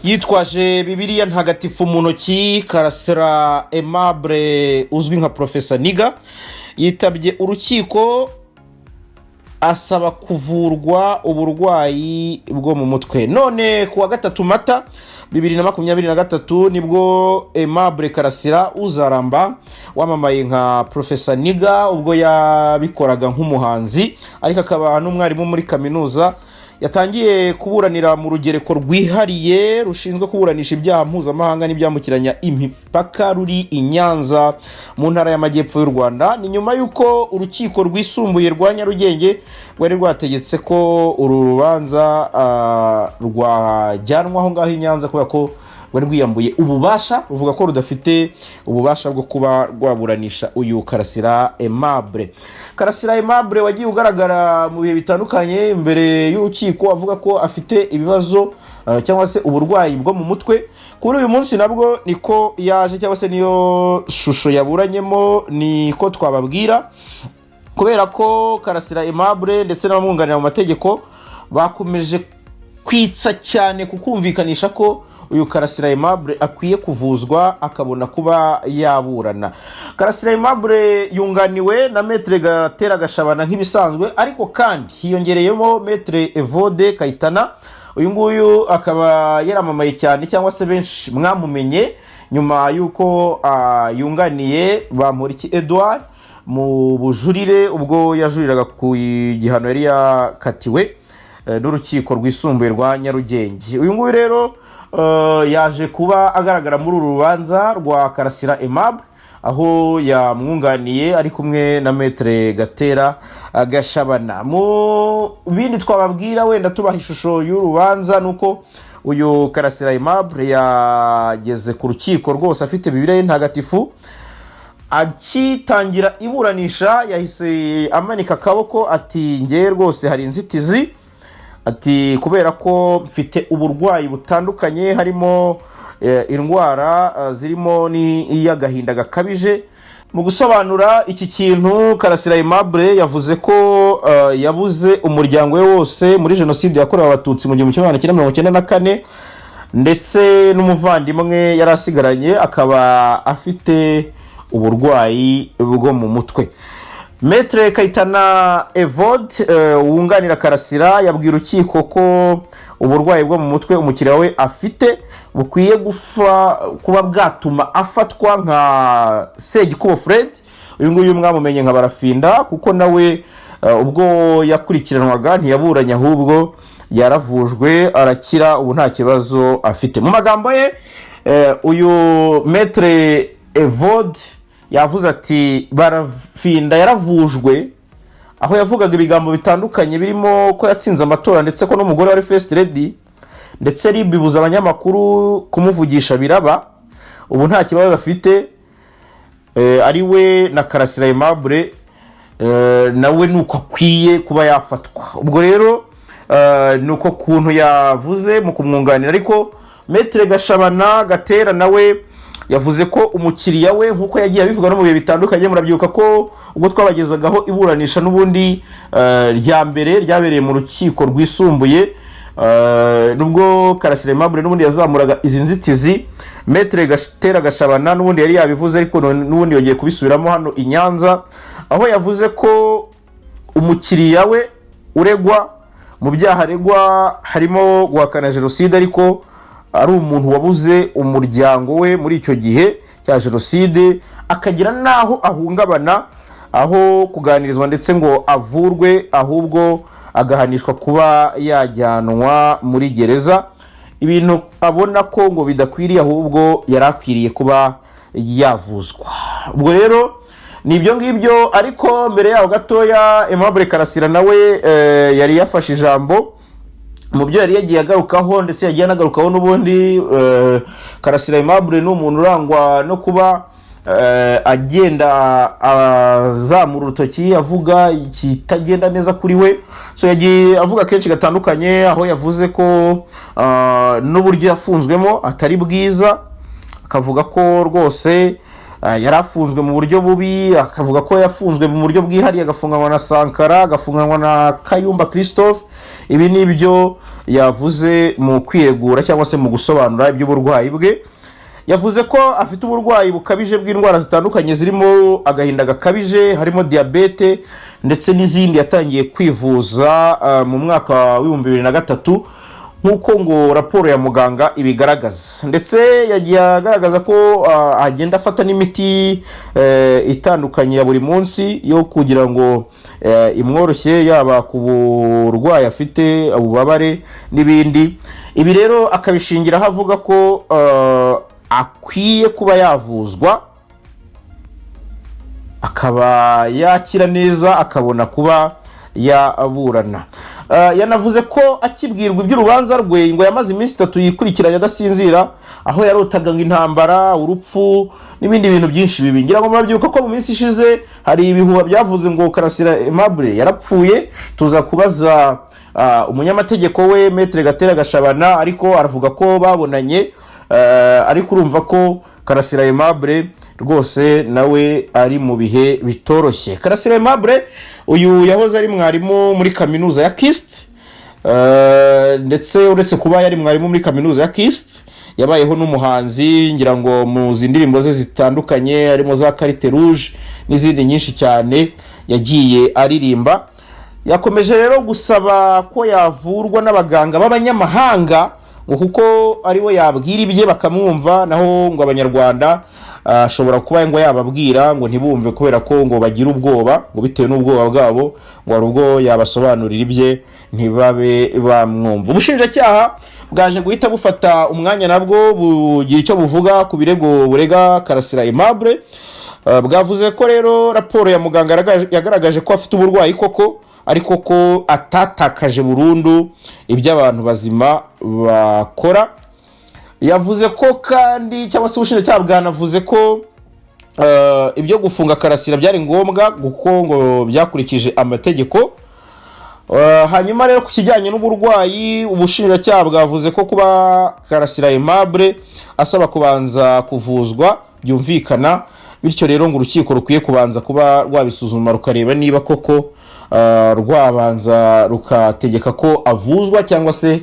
Yitwaje Bibiliya Ntagatifu mu ntoki, Karasira Aimable uzwi nka Professor Nigga yitabye urukiko asaba kuvurwa uburwayi bwo mu mutwe. None ku wa 3 Mata 2023 nibwo Aimable Karasira Uzaramba, wamamaye nka Professor Nigga ubwo yabikoraga nk'umuhanzi ariko akaba n'umwarimu muri kaminuza, yatangiye kuburanira mu Rugereko Rwihariye Rushinzwe Kuburanisha Ibyaha Mpuzamahanga n'Ibyambukiranya Imipaka ruri i Nyanza mu Ntara y'Amajyepfo y'u Rwanda. Ni nyuma y'uko Urukiko Rwisumbuye rwa Nyarugenge rwari rwategetse ko uru rubanza rwajyanwa aho ngaho i Nyanza, kubera ko rwari rwiyambuye ububasha, ruvuga ko rudafite ububasha bwo kuba rwaburanisha uyu Karasira Aimable. Karasira Aimable wagiye ugaragara mu bihe bitandukanye imbere y'urukiko avuga ko afite ibibazo cyangwa se uburwayi bwo mu mutwe, kuri uyu munsi nabwo niko yaje, cyangwa se niyo shusho yaburanyemo, niko twababwira, kubera ko Karasira Aimable ndetse n'abamwunganira mu mategeko bakomeje kwitsa cyane ku kumvikanisha ko uyu Karasira Aimable akwiye kuvuzwa akabona kuba yaburana. Karasira Aimable yunganiwe na Maître Gatera Gashabana nk'ibisanzwe, ariko kandi hiyongereyemo Maître Evode Kayitana. Uyu nguyu akaba yaramamaye cyane, cyangwa se benshi mwamumenye nyuma y'uko yunganiye Bamporiki Edouard mu bujurire, ubwo yajuriraga ku gihano yari yakatiwe n'Urukiko Rwisumbuye rwa Nyarugenge. Uyu nguyu rero yaje kuba agaragara muri uru rubanza rwa Karasira Aimable, aho yamwunganiye ari kumwe na Maître Gatera Gashabana. Mu bindi twababwira, wenda tubaha ishusho y'urubanza, ni uko uyu Karasira Aimable yageze ku rukiko rwose afite Bibiliya ye ntagatifu. Akitangira iburanisha yahise amanika akaboko ati: "Ngewe rwose hari inzitizi," ati: "Kubera ko mfite uburwayi butandukanye, harimo indwara zirimo n'iy'agahinda gakabije." Mu gusobanura iki kintu, Karasira Aimable yavuze ko yabuze umuryango we wose muri Jenoside yakorewe Abatutsi mu 1994, ndetse n'umuvandimwe yari asigaranye akaba afite uburwayi bwo mu mutwe. Maître Kayitana Evode wunganira Karasira yabwiye urukiko ko uburwayi bwo mu mutwe umukiriya we afite bukwiye kuba bwatuma afatwa nka Segikubo Fred. Uyu nguyu mwamumenye nka Barafinda, kuko nawe ubwo yakurikiranwaga ntiyaburanye, ahubwo yaravujwe arakira, ubu nta kibazo afite. Mu magambo ye, uyu Maître Evode yavuze ati: "Barafinda yaravujwe," aho yavugaga ibigambo bitandukanye birimo ko yatsinze amatora, ndetse ko n'umugore wari First Lady, ndetse RIB ibuza abanyamakuru kumuvugisha, biraba, ubu nta kibazo afite. Ari we na Karasira Aimable nawe ni uko akwiye kuba yafatwa. Ubwo rero ni uko kuntu yavuze mu kumwunganira. Ariko Maître Gashabana Gatera nawe yavuze ko umukiriya we, nk'uko yagiye abivuga no mu bihe bitandukanye, murabyibuka ko ubwo twabagezagaho iburanisha n'ubundi rya mbere ryabereye mu Rukiko Rwisumbuye, nubwo Karasira Aimable n'ubundi yazamuraga izi nzitizi, Maître Gatera Gashabana n'ubundi yari yabivuze, ariko n'ubundi yongeye kubisubiramo hano i Nyanza, aho yavuze ko umukiriya we uregwa, mu byaha aregwa harimo guhakana jenoside, ariko ari umuntu wabuze umuryango we muri icyo gihe cya jenoside, akagira n'aho ahungabana, aho kuganirizwa ndetse ngo avurwe, ahubwo agahanishwa kuba yajyanwa muri gereza, ibintu abona ko ngo bidakwiriye, ahubwo yari akwiriye kuba yavuzwa. Ubwo rero ni ibyo ngibyo. Ariko mbere yaho gatoya, Aimable Karasira nawe yari yafashe ijambo. Mu byo yari yagiye agarukaho, ndetse yagiye anagarukaho n'ubundi, Karasira Aimable ni umuntu urangwa no kuba agenda azamura urutoki avuga ikitagenda neza kuri we. So yagiye avuga kenshi gatandukanye, aho yavuze ko n'uburyo yafunzwemo atari bwiza, akavuga ko rwose yari afunzwe mu buryo bubi, akavuga ko yafunzwe mu buryo bwihariye, agafunganwa na Sankara, agafunganwa na Kayumba Christophe. Ibi ni ibyo yavuze mu kwiregura cyangwa se mu gusobanura iby'uburwayi bwe. Yavuze ko afite uburwayi bukabije bw'indwara zitandukanye, zirimo agahinda gakabije, harimo diyabete ndetse n'izindi, yatangiye kwivuza mu mwaka wa 2003, nk'uko ngo raporo ya muganga ibigaragaza. Ndetse yagiye agaragaza ko agenda afata n'imiti itandukanye ya buri munsi yo kugira ngo imworoshye, yaba ku burwayi afite, ububabare n'ibindi. Ibi rero akabishingiraho avuga ko akwiye kuba yavuzwa, akaba yakira neza, akabona kuba yaburana. Yanavuze ko akibwirwa iby'urubanza rwe ngo yamaze iminsi 3 yikurikiranye adasinzira, aho yarotaga ngo intambara, urupfu n'ibindi bintu byinshi bibi. Ngira ngo murabyibuka ko mu minsi ishize hari ibihuha byavuze ngo Karasira Aimable yarapfuye. Tuza kubaza umunyamategeko we, Maître Gatera Gashabana, ariko aravuga ko babonanye. Ariko urumva ko Karasira Aimable rwose nawe ari mu bihe bitoroshye. Karasira Aimable uyu yahoze ari mwarimu muri kaminuza ya KIST. Ndetse uretse kuba yari mwarimu muri kaminuza ya KIST, yabayeho n'umuhanzi. Ngira ngo muzi indirimbo ze zitandukanye, harimo za Carte Rouge n'izindi nyinshi cyane yagiye aririmba. Yakomeje rero gusaba ko yavurwa n'abaganga b'abanyamahanga, ngo kuko aribo yabwira ibye bakamwumva, naho ngo Abanyarwanda ashobora kuba ngo yababwira ngo ntibumve, kubera ko ngo bagira ubwoba, ngo bitewe n'ubwoba bwabo ngo hari ubwo yabasobanurira ibye ntibabe bamwumva. Ubushinjacyaha bwaje guhita bufata umwanya nabwo bugira icyo buvuga ku birego burega Karasira Aimable. Bwavuze ko rero raporo ya muganga yagaragaje ko afite uburwayi koko, ariko ko atatakaje burundu ibyo abantu bazima bakora. Yavuze ko kandi, cyangwa se ubushinjacyaha bwanavuze ko ibyo gufunga Karasira byari ngombwa, kuko ngo byakurikije amategeko. Hanyuma rero ku kijyanye n'uburwayi, ubushinjacyaha bwavuze ko kuba Karasira Aimable asaba kubanza kuvuzwa byumvikana, bityo rero ngo urukiko rukwiye kubanza kuba rwabisuzuma, rukareba niba koko rwabanza rukategeka ko avuzwa, cyangwa se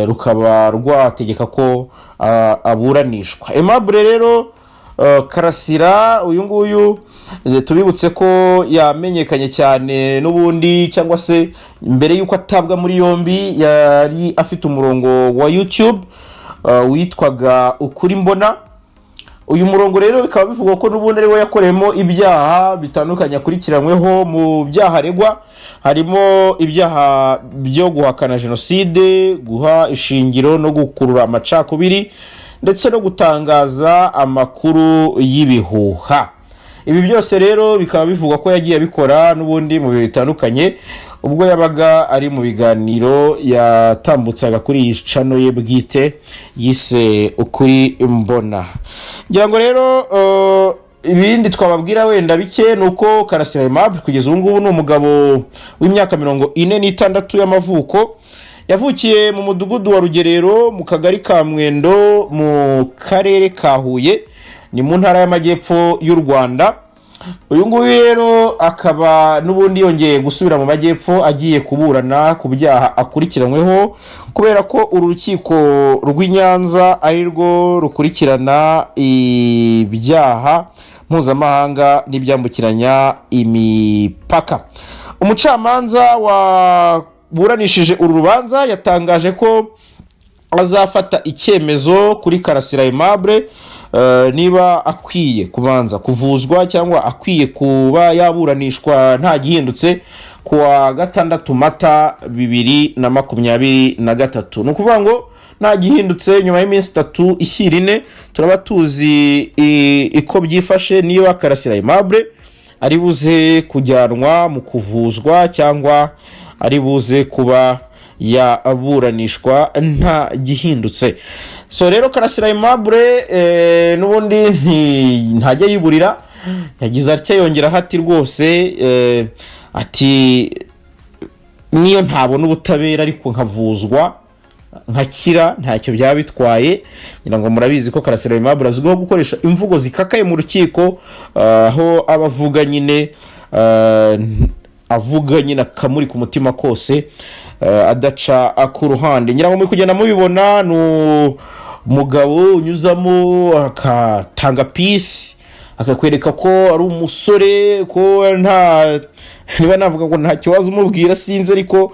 rukaba rwategeka ko aburanishwa. Aimable rero Karasira uyu nguyu, tubibutse ko yamenyekanye cyane n'ubundi, cyangwa se mbere y'uko atabwa muri yombi yari afite umurongo wa YouTube witwaga Ukuri Mbona. Uyu murongo rero bikaba bivugwa ko n'ubundi ari we yakoreyemo ibyaha bitandukanye akurikiranyweho. Mu byaha aregwa harimo ibyaha byo guhakana jenoside, guha ishingiro no gukurura amacakubiri, ndetse no gutangaza amakuru y'ibihuha. Ibi byose rero bikaba bivugwa ko yagiye abikora n'ubundi mu bihe bitandukanye, ubwo yabaga ari mu biganiro yatambutsaga kuri iyi channel ye bwite yise Ukuri Mbona. Ngira ngo rero ibindi twababwira wenda bike ni uko Karasira Aimable kugeza ubu ngubu ni umugabo w'imyaka 46 y'amavuko. Yavukiye mu mudugudu wa Rugerero, mu kagari ka Mwendo, mu karere ka Huye, ni mu ntara y'Amajyepfo y'u Rwanda. Uyu nguyu rero akaba n'ubundi yongeye gusubira mu majyepfo, agiye kuburana ku byaha akurikiranyweho, kubera ko uru rukiko rw'i Nyanza ari rwo rukurikirana ibyaha mpuzamahanga n'ibyambukiranya imipaka. Umucamanza waburanishije uru rubanza yatangaje ko azafata icyemezo kuri Karasira Aimable, niba akwiye kubanza kuvuzwa cyangwa akwiye kuba yaburanishwa nta gihindutse, ku wa 6 Mata 2023. Ni ukuvuga ngo nta gihindutse, nyuma y'iminsi 3 ishyira 4 turaba tuzi iko byifashe, niba Karasira Aimable ari buze kujyanwa mu kuvuzwa cyangwa ari buze kuba yaburanishwa nta gihindutse. So rero Karasira Aimable n'ubundi ntajya yiburira. Yagize atya yongeraho ati rwose, ati niyo ntabona ubutabera ariko nkavuzwa nkakira ntacyo byaba bitwaye. Ngira ngo murabizi ko Karasira Aimable azwiho gukoresha imvugo zikakaye mu rukiko, aho aba avuga nyine, avuga nyine akamuri ku mutima kose. adaca ku ruhande. Ngira ngo muri kugenda mubibona, ni umugabo unyuzamo akatanga peace, akakwereka ko ari umusore, ko nta, niba navuga ngo nta kibazo umubwira sinzi, ariko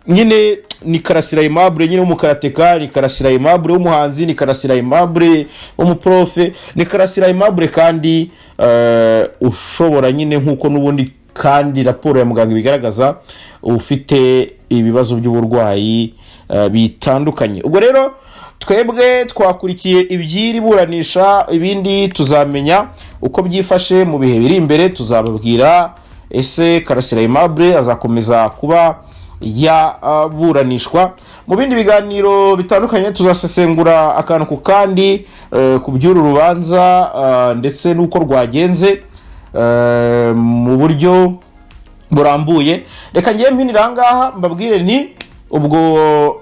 nyine ni Karasira Aimable nyine w'umukarateka, ni Karasira Aimable w'umuhanzi, ni Karasira Aimable w'umuprofe, ni Karasira Aimable kandi ushobora nyine, nk'uko n'ubundi kandi raporo ya muganga ibigaragaza, ufite ibibazo by'uburwayi bitandukanye. Ubwo rero twebwe twakurikiye iby'iri buranisha, ibindi tuzamenya uko byifashe mu bihe biri imbere. Tuzababwira ese Karasira Aimable azakomeza kuba yaburanishwa. Mu bindi biganiro bitandukanye tuzasesengura akantu ku kandi ku by'uru rubanza ndetse n'uko rwagenze mu buryo burambuye. Reka ngiye mpinira aha ngaha, mbabwire nti ubwo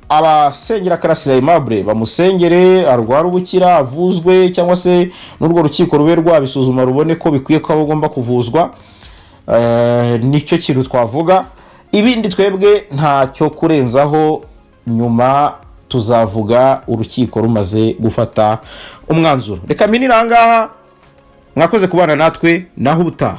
abasengera Karasira Aimable bamusengere, arwara ubukira, avuzwe, cyangwa se n'urwo rukiko rube rwabisuzuma rubone ko bikwiye ko agomba kuvuzwa. Nicyo kintu twavuga, ibindi twebwe ntacyo kurenzaho. Nyuma tuzavuga urukiko rumaze gufata umwanzuro. Reka mpinire aha ngaha. Mwakoze kubana natwe, naho ubutaha.